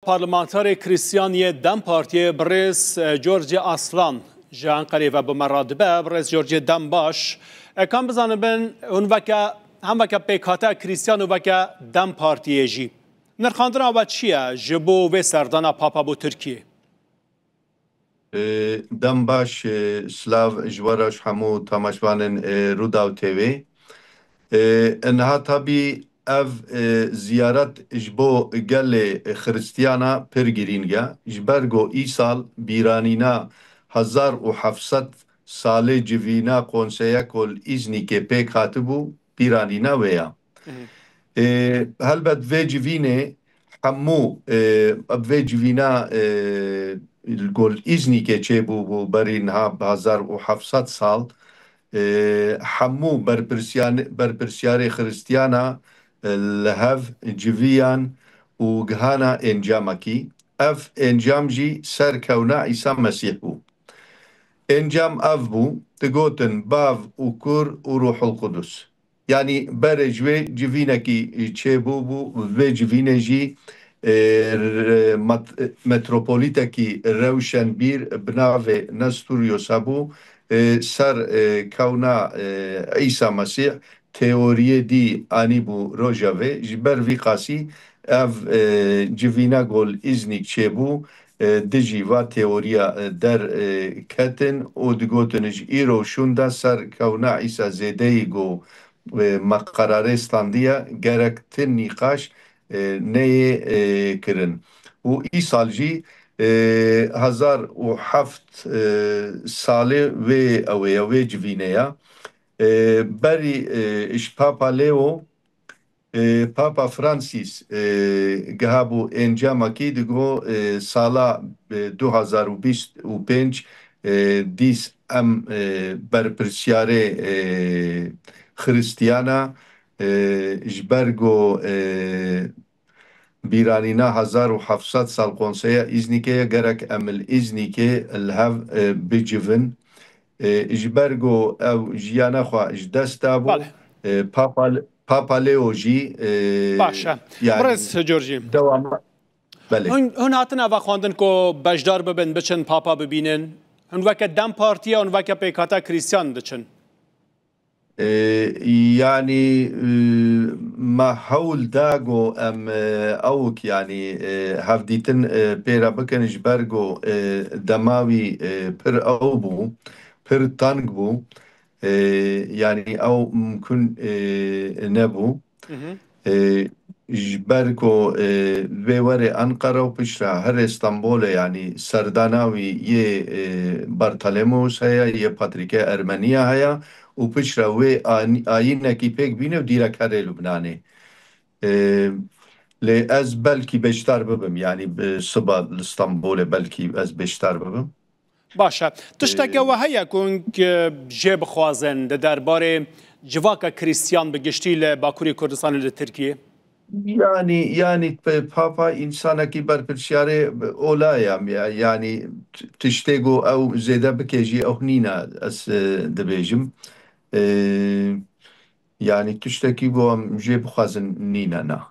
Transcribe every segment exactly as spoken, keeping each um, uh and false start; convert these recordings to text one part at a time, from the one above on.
Parlamenterê Krîstiyan yê DEM Partiyê birêz, e, George Aslan ji Enqerê ve bi me re dibe. Birêz George, dem baş. E, kam bizanin bin, hûn veke, hem veke pêkhate Krîstiyan û veke DEM Partiyê jî. Nirxandina we çi ye ji bo vê serdana Papa bo Tirkiyê? E, dem baş, e, silav ji we re, ji hemû temaşvanên, e, Rûdaw T V. E, niha tabî ev, e, ziyaret ji bo gelê Xiristiyana pir girîng e. Ji ber ku îsal bîranîna hezar û heft sed salê civîna Konseya ku li Îznîkê pêk hatibû, bîranîna wê ya. Hı hı. E, helbet vê civînê hemû, e, vê civîna, e, li gol Îznîkê çêbûbû berî niha bi hezar û heft sed sal, e, hemû berpirsiyane-, berpirsiyarê Xiristiyana, e, li hev civiyan û gihana encamekî. Ev encam jî serkewna Îsa Mesîh bû. Encam ev bû, digotin Bav û Kur û Ruhul Qudus. Yanî berê ji wê civînekî çêbûbû, vê civînê jî, e, re-, mat-, metropolîtekî rewşenbîr bi navê Nestorius hebû, e, ser, e, kewna, e, Îsa Mesîh teoriyê dî anîbû rojevê. Ji ber vî qasî ev, e, civîna gol Îznîk çêbû, e, dijî va teoriya, e, der, e, ketin û digotin ji îro şûnda ser kewna Îsa zêdeyî ku, e, me qerarê standiye, gerek ti nîqaş, e, neyê, e, kirin. Û îsal jî, e, hezar û heft, e, salê wê ew ê, wê civînê ya. E, berî, e, ji Papa Leo, e, Papa Francis, e, gihabû encamekî digo, e, sala, e, du hazar û bîst û pênc, e, dîs em, e, berpirsiyarê, e, Xiristiyana, e, ji ber ku, e, bîranîna hezar û heft sed sal Konseya Îznîkê ye, gerek em li Îznîkê li hev, e, bicivin. E, ji ber ku ew jiyana xwe ji dest dabû, Bale. e, Papa, Papa Leo jî, e, Baş e. yani Birêz Georgî. dewama-, Belê. Hûn, hûn hatin ava xwendin ku beşdar bibin, biçin Papa bibînin? Hûn weke DEM Partiye, hûn weke pêkhata Krîstiyan diçin? E, yani, e, me hewl da ku em, e, ewk, yani, e, hevdîtin, e, pê re bikin, ji ber ku, e, dema wî, e, pir ew bû, pir teng bû. E, yani ew mimkun, e, nebû. Hı hı. E, ji ber ku, e, vê werê Enqere û piştre herê Stenbolê, yanî serdana wî yê, e, Bartolomêus heye, yê Patrîkê Ermeniya heye û piştre wê ani-, ayînekî pêk bîne û dîrek herê Lubnanê. E, lê ez belkî beşdar bibim, yanî bi siba li Stenbolê belkî ez beşdar bibim. Baş e. Tişteke Ee, we heye ku hûn, e, jê bixwazin di derbarê civaka Krîstiyan bi giştî li Bakurê Kurdistanê li Tirkiyê? Yani, yani p-, Papa insanekî berpirsiyarê ola ya, ya-, yani t-, tiştê ku ew zêde bike jî ew nîne ez, e, dibêjim. E, yani tiştekî ku em jê bixwazin nîne na.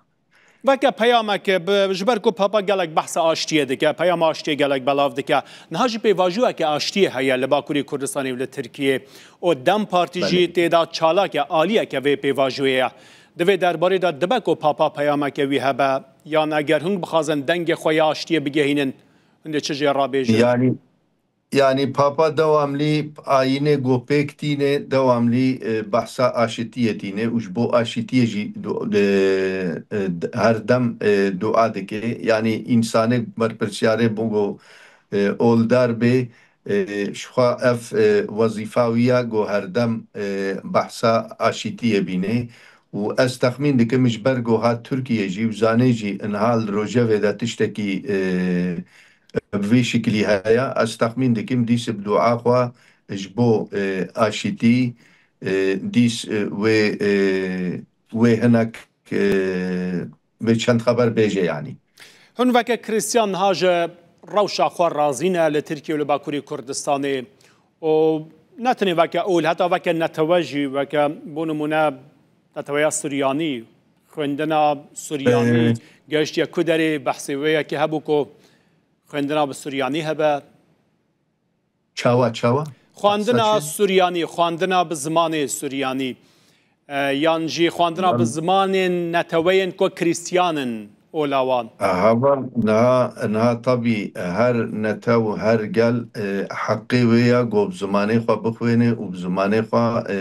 Weke peyamek, bi, ji ber ku Papa gelek behsa aştiyê dike, peyama aştiyê gelek belav dike, niha jî pêvajoyeke aştiyê heye li Bakurê Kurdistanê û li Tirkiyê. Û DEM Partî jî Belê. tê de çalak e, aliyeke vê pêvajoyê ye. Di vê derbarê de dibe ku Papa peyameke wî hebe, yan eger hûn bixwazin dengê xwe ya aştiyê bigehînin, hûn dê çi jê re bêjin? Yani, Yani Papa dewamlî ayînê ku pêk tîne, dewamlî, e, behsa aşitiyê tîne û ji bo aşitiyê jî du-, e, e, her dem, e, dua dike. Yani însanê berpirsiyarê bû ku, e, oldar bê, e, ji xwe ev, e, wezîfa wî ya ku her dem, e, behsa aşitiyê bîne. Û ez texmîn dikim ji ber ku hat Tirkiyê jî û zanê jî inha li rojevê de tiştekî, e, bi vî şiklî heye. Ez texmîn dikim dîs bi dua xwe ji bo, e, aşitî, e, dîs, e, wê, e, wê hinek, e, wê çend xeber bêje yanî. Hûn weke Krîstiyan niha ji rewşa xwe razî ne li Tirkiye û li Bakurê Kurdistanê û ne tenê weke ol, heta weke netewe jî, weke bo nimûne neteweya Suryanî, Xwendina Suryanî Ee, geştiye ku derê, behsê wê yekê hebû ku xwendina bi Suryanî hebe? Çawa, çawa? Xwendina Behsa çi? Suryanî, xwendina bi zimanê Suryanî, e, yan jî xwendina bi Em- zimanên neteweyên ku Krîstiyan in, ola wan. Aha, niha, niha tabî her netew, her gel, e, heqê wê ya ku bi zimanê xwe bixwêne û bi zimanê xwe, e,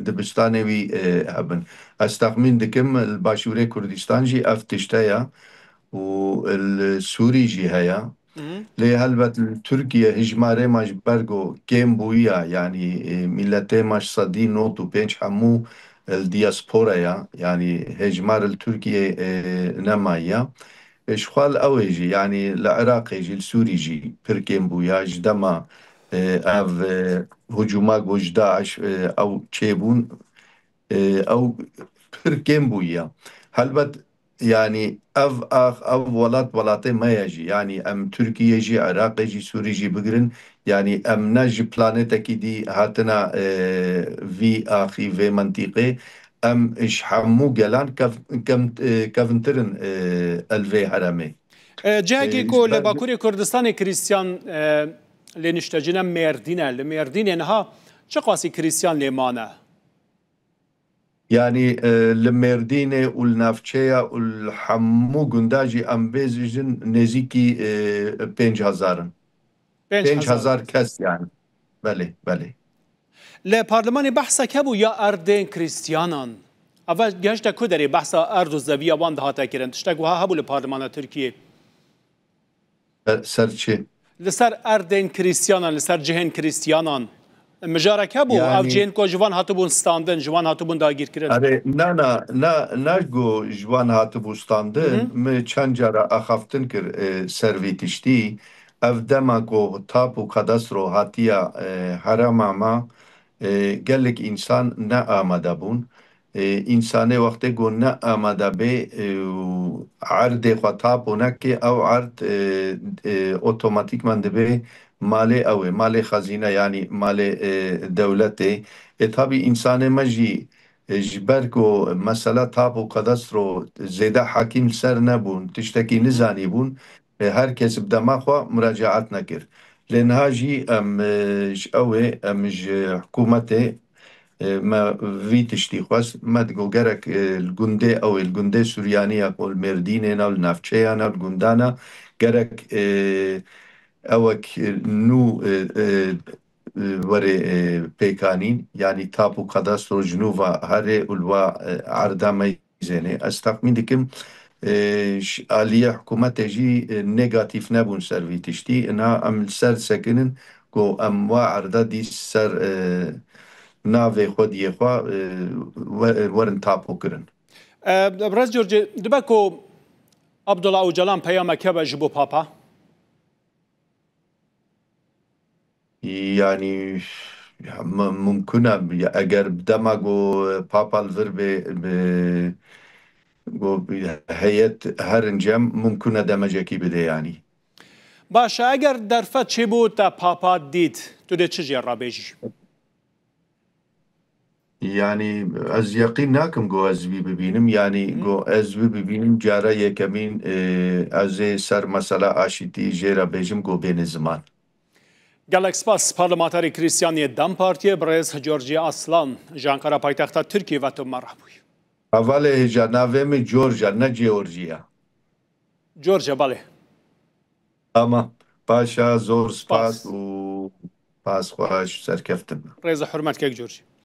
dibistanê wî, e, hebin. Ez texmîn dikim li Başûrê Kurdistan jî ev tişt heye û li Sûrî jî heye. Hı hı. Lê helbet li Tirkiye hejmarê me ji ber ku kêm bûyiya, yanî, e, miletê me ji sedî nod û pênc hemû li diaspora ya, yanî hejmar li Tirkiye, e, nemayiya. E, ji xwe li ew ê jî, yanî li Iraqê jî, li Sûrî jî pir kêm bûya. Ji dema, e, ev, e, hicûma ku ji DAIŞ, e, ew çêbûn, e, ew pir kêm bûye. Helbet, yanî ev ax, ev welat welatê me ye jî. Yanî em Tirkiye jî, Iraqê jî, Sûrî jî bigirin. Yanî em ne ji planetekî dî hatina, e, vî axî, vê mentîqê. Em ji hemû gelan kev-, kem-, e, kevintir in, e, el vê heremê. E, cihekî E, ku ji li ber Bakurê Kurdistanê Krîstiyan, e, lê niştecî ne Mêrdîn e. Li Mêrdînê niha çiqasî Krîstiyan lê mane? Yanî, e, li Mêrdînê û li navçeya û li hemû gunda jî em bêjin nêzîkî, e, pênc hezar in. Pênc hezar. Pênc hezar kes yanî. Belê, belê. Li parlemanê behsek hebû ya erdên Krîstiyanan. Eva gehişte ku derê behsa erd û zeviya wan dihate kirin? Tiştek wiha hebû li parlemana Tirkiyê? E, ser çi? Li ser erdên Krîstiyanan, li ser cihên Krîstiyanan. Mijarek hebû, ev Yanî cihên ku ji van hatibûn standin, ji van hatibûn dagîrkirin? Erê, na, na, na, na ku ji van hatibû standin, Hı hı. min çend cara axaftin kir, e, ser vî tiştî. Ev dema ku tap û kadastro hatiya, e, herema me, e, gelek însan ne amade bûn. E, însanê wextê ku ne amade bê, e, û erdê xwe tapo neke, ew erd, e, e, otomatîkman dibe malê ew ê, malê xezîne, yanî malê, e, dewletê. E, tabî însanê me jî, e, ji ber ku mesela tap û kadastro zêde hakîm li ser nebûn, tiştekî nizanîbûn, e, her kes bi dema xwe muracaat nekir. Lê niha jî em, e, ji ew ê, em ji hikûmetê, e, me vî tiştî xwest. Me digo gerek, e, li gundê ew ê, li gundê Suryanî ya ku li Mêrdînê ne, li navçeya ne, li gundana, gerek, e, ewek, e, nû, e, e, e, were, e, pêkanîn, yanî tap û kadastro ji nû ve here û li wa, e, erda me zênê. Ez texmîn dikim, e, ji aliyê hikûmetê jî, e, negatîf nebûn ser vî tiştî. Ina em li ser sekinin ku em wa erda dî ser, e, navê xwediyê xwe, e, we-, werin tapo kirin. E, Birêz Corcê, dibe ku Abdullah Ocalan peyamek hebe ji bo Papa? Yanî, ya, mu-, mumkun e, ya, eger bi dema ku Papa li vir bê, bi, ku heyet herin cem, mumkun e demecekî bide, yanî. Baş e, eger derfet çêbû te Papa dît, tu dê çi jê re bêjî? Yanî, ez yeqîn nakim ku ez wî bibînim. Yanî, Hı. ku ez wî bibînim, cara yekemîn, e, ez ê ser mesela aşîtî jê re bêjim ku bêne ziman. Gelek spas. Parlamenterê Krîstiyan yê DEM Partiyê, birêz George Aslan, ji Ankara paytexta Tirkiyê ve tu me re bûyî. Hevalê hêja, navê min George e, ne George ye. George, belê. Ama paşa zor spas Spas. û pas xweş, serkeftin. Rêz û hurmet kek George.